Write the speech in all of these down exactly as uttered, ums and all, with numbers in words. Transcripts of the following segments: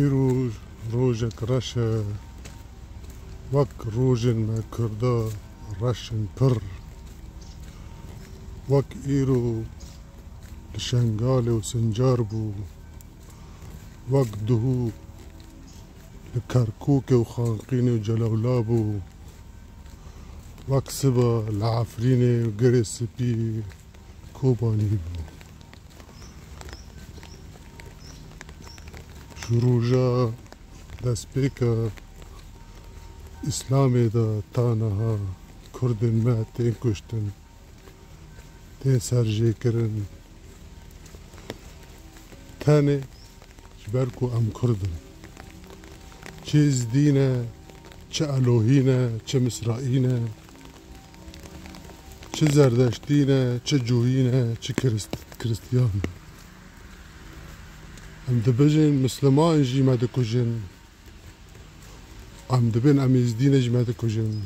Îro rojek reş e, wek rojên me Kurda reş in pir. Wek îro li Şengalê û Sincar bû, wek duhû li Kerkûkê û Xanqînê û Celewla bû, wek siba li Efrînê û Girê Spî Kobanî bû. Ji roja destpêka Îslamê de ta niha Kurdên me tên kuştin, tên serjêkirin. Tenê ji ber ku em Kurd in. Çi Êzdî ne, çi Elohî ne, çi Misraî ne, çi Zerdeştî ne, çi Cuhî ne, çi Kirist-, Kiristiyan ne. Em dibêjin Misliman jî me dikujin. Em dibên em Êzdî ne jî me dikujin.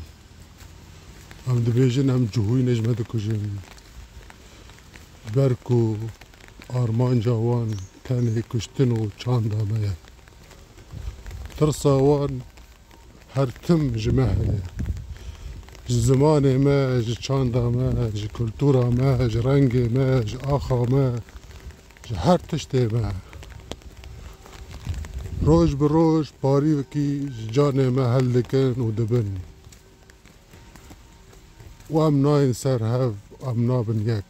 Em dibêjin em Cuhî ne jî me dikujin. Ji ber ku armanca wan tenê kuştin û çanda me ye. Tirsa wan her tim ji me heye. Ji zimanê me, ji çanda me, ji kultura me, ji rengê me, ji axa me, ji her tiştê me. Roj bi roj parîvekî ji canê me heldikin û dibin. Û em nayên ser hev, em nabin yek.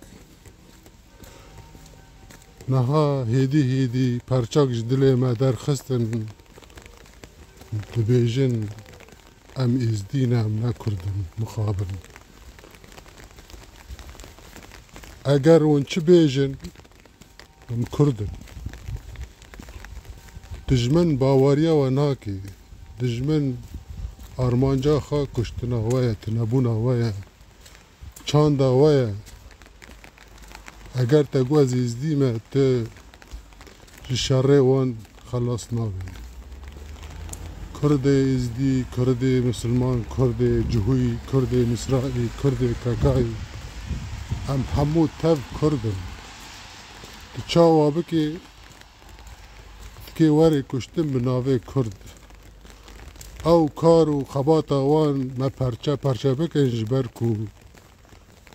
Niha hêdî hêdî perçak ji dilê me derxistin, dibêjin, em Êzdî ne, em ne Kurd in, mixabin. Eger hûn çi bêjin, em Kurd in. Dijmin baweriya we nake. Dijmin armanca xwe kuştina we ye, tunebûna we ye, çanda we ye. Eger te got ez Êzdî me, tu ji şerê wan xelas nabî. Kurdê Êzdî, Kurdê Misilman, Kurdê Cihûyî, Kurdê Misraî, Kurdê Kekayî, em hemû tev Kurd in. Tu çawa bikê, dikê werê kuştin bi navê Kurd. Ew kar û xebata wan me perçe perçe bikin, ji ber ku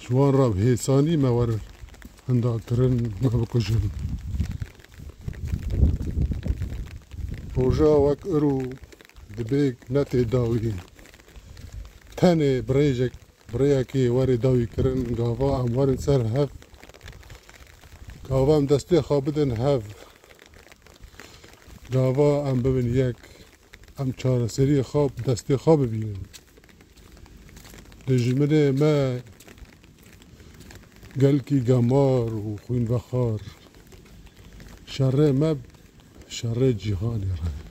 ji wan re bi hêsanî me werin hinda kirin, me bikujin. Roja wek îro dibê netê dawî. Tenê bi rêjek, bi rêyekê were dawî kirin, gava em werin ser hev. Gava em destê xwe bidin hev. Gava em bibin yek. Em çareseriyê xwe bi destê xwe bibînin. Dijminê me gelkî gemar û xwînvexwar. Şerê me bi şerê cîhanê re.